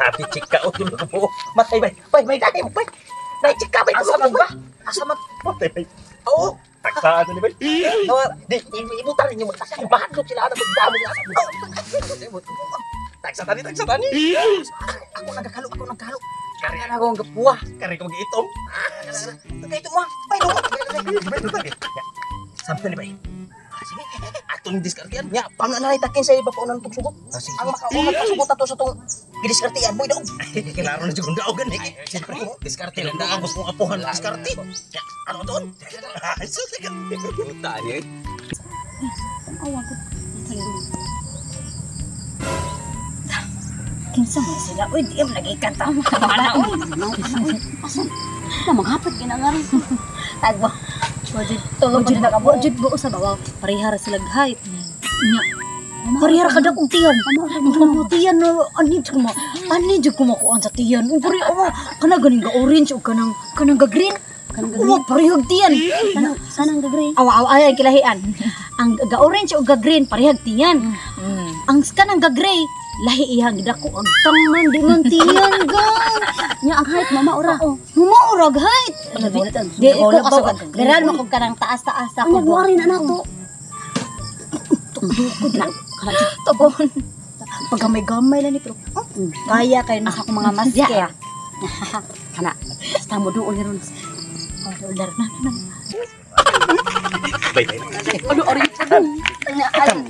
Happy chika o tulog mo. Matay bay. Bay bay dai mo bay. Nay chika bay. Asa man ba? Asa man? Matay bay. Oo. Taksaan ni bay. No, di ibutan ninyo magtaka. Bahadlok sila ana magdamo nga. Taksa tani, taksa tani. Ako nagakalo, ako nagkalo. Kare Kana akong gapuwa. kare ko magiitom. Kay ito mo. Bay no. Bay no tani. Sampo ni bay. Sige. Atong diskartean. Nya, pam na nalay takin sa iba pa unang tugsugot. Sige. Ang makaunang pasugot ato sa tong gidiskartean boy daog. Klaro na jud daog gani. Siyempre, diskarte lang daog gusto kong apuhan ng diskarte. Ya, ano doon? Ay, sus, sige. Puta ni. Awa ko. Kinsa man sila? Uy, di mo lagi kanta mo. Mana uy. Asan? Na manghapit ginangari. Tagwa. Wajud tulog Wajud na ka wajud buo sa bawaw. Parehara sila height. Nya. Parehara kada kong tiyan. Ang tiyan no, ani jud ko mo. Ani jud ko makuan sa tiyan. Ug pare oh, kana ganing ga orange ug kanang kanang ga green. Kanang ga Oh, parehag tiyan. Kanang kanang gagre. Awa awa ay kilahian. Ang ga orange ug ga green parehag tiyan. Ang kanang ga gray lahi iyang gidako ang tangman di man tiyan gan. Nya ang height mama ora. Mumaurag height. Di ko Nagaw- kasi garan mo kog kanang taas-taas Ang ako. nagwari na nato. Na Tugon. Paggamay-gamay lang ni pero kaya kayo na sa akong mga maske. Ya. Kana. Basta mo duol ni ron. Oh, dollar na na. Bay bay. Ano ori? Ay,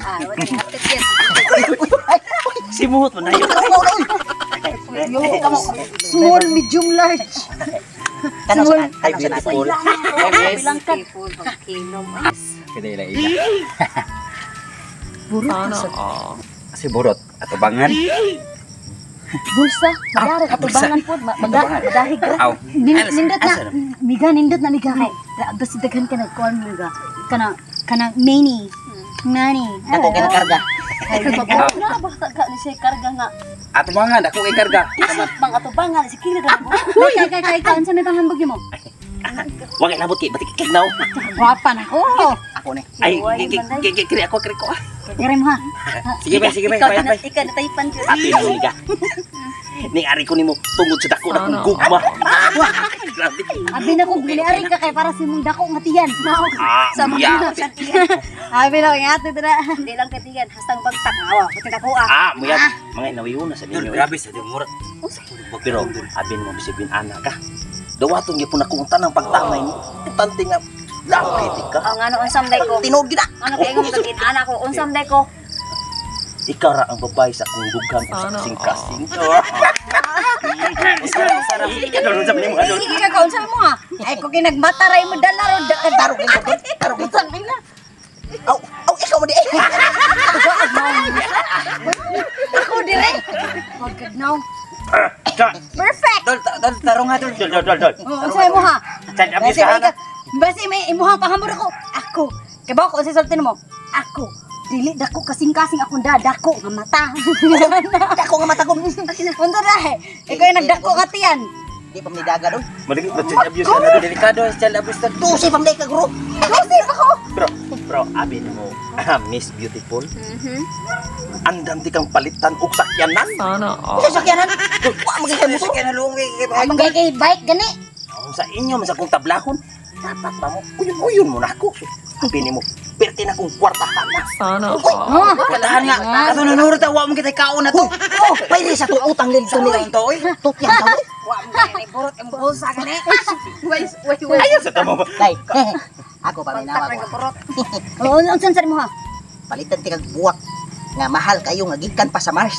ah, wala na. Simuhot mo na yun. Small, medium, large. Kano sa Ay, beautiful. Bilang ka. Kada ila ila. Burot sa Kasi burot atubangan. Bulsa. Madara katubangan pod. Madahig ra. Aw. Nindot na. Miga nindot na miga kay. Basta daghan ka nagkuan miga. Kana kanang many. Nani. Dako kay karga. Na basta ka ni siya karga nga. Atubangan ako kay karga. Isot bang atubangan si kila ra. Kay kay kay kan sa may panghambog mo. Wag ay nabot kay batik kignaw. Gwapa na ko. Ako ni. Ay, kiri ako, kiri ko. Kere mo ha. Sige bay, sige bay, Ikaw bay na bay. ikaw na taypan jud. Api mo liga. Ning ari ko nimo tungod sa dako na kong gugma. Grabe. Abi na kong giliari ka kay para sa imong dako nga tiyan. Ah, Sa mga muya. sa tiyan. Abi na kong ate dira. Di lang katiyan hastang bagtak awa puti dako ah. Ah, muya. Mga inawiho na sa Dul, ninyo. grabe sa murag. Pero abin mo bisibin ana ka. Dawaton gyud po na kung tanang pagtamay mo. Importante nga langit ka. Ang ano unsam day ko. Tinuod gid na. Ano kay imong tagin ana ko unsam day ko. Ikaw ra ang babae sa akong dughan o sa kasing-kasing. Sarap. Ikaw doon sa mo ano. Sige ka kaunsa mo ha. Ay ko kinagmata ra imo dala ro. Tarog kay tarog kay. Utang ina. Aw, aw ikaw mo di. ay. Ako dire. Wag now. Perfect. Dol, dol, tarong nga dol. Dol dol dol dol. Oh, unsa mo ha? Saan abis Basi ka? may basi may imuhang pahambog ako. Ako. Kay ba ko unsa sulti mo? Ako. Dili dako kasing-kasing akong da dako nga mata. Dako nga mata ko. Unsa ra eh. Ikaw yung nagdako ka tiyan. Di pa nidaga doon. Maligid ba child abuse ka na? Delikado sa child abuse dol. Tusi pa ka guro. Tusi pa ko. Bro, bro, abi mo, Miss Beautiful. Andam ti kang palitan og sakyanan. Sa sakyanan. Wa magigay mo. Kaya nalunggi kay bay. Kay kay bike gani. Kung sa inyo man sa kong tablahon, dapat ba mo uyon-uyon mo na ako. Abi nimo, perti na kong kwartahan na. Oh, Kalahan nga. Ato nanurot wa mo kita kaon na to. Oh, pwede sa tuong utang lil to nila. To oy. Tutyan ka mo. Wa mo kay burot ang bulsa gani. Way way way. Ayaw sa tamo. Day. Ako pa Bagtak minawa ra ko. ka burot. Oh, unsa sa mo ha? Palitan ti kag buwak nga mahal kayo nga gikan pa sa Mars.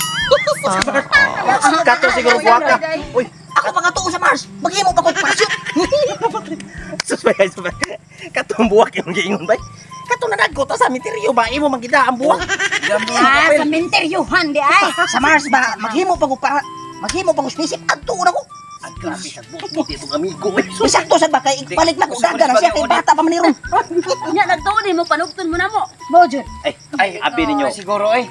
Kato siguro buwak ka. Uy, Ako pa nga tuo sa Mars. Maghimo pa ko parachute. sus bay, sus bay. Katong buwak yung giingon bay. Kato na nagko ta sa misteryo ba imo mangita ang buwak. Ah, sa minteryuhan di ay. Sa Mars ba maghimo pa ko para maghimo pa ko spaceship adto na ko. Ang grabe sa buwak itong amigo. Uy, sus. Sakto sad ba kay ipalit na ko daga na siya kay bata pa man ni ron. Nya nagtuon mo panugton mo na mo. Mo jud. Ay, ay, abi ninyo. Siguro eh.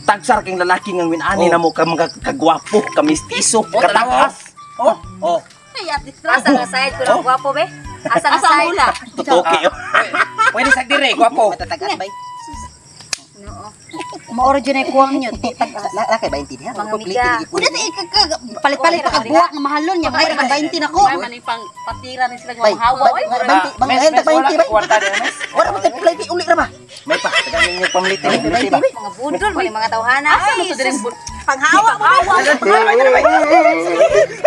Tagsar king lalaki nga winani Oh. na mo ka mga kagwapo, kamistiso, katakas. Oh, oh. Ay, at asa nga side ko lang gwapo be. Asa nga side. Tutoke. Pwede sa dire, gwapo. Matatagan bay. No. Maoro dyan ay kuwang niyo. La kay 20 diha. Mga amiga. Una ta palit-palit pa kag buwak nga mahalon niya. May ra 20 na ko. Ay, maning pang patira ni sila Bay, nga mahawa oy. 20, bang Mes, 20 mes, wala bay. kwarta din, mes. Wala mo tayo play uli ra ba? May pa, tagaan ninyo pamlitin. Pamlitin ba? Mga budol, may mga tawhana. Asa mo to diring Panghawa mo. Bay, bay, bay.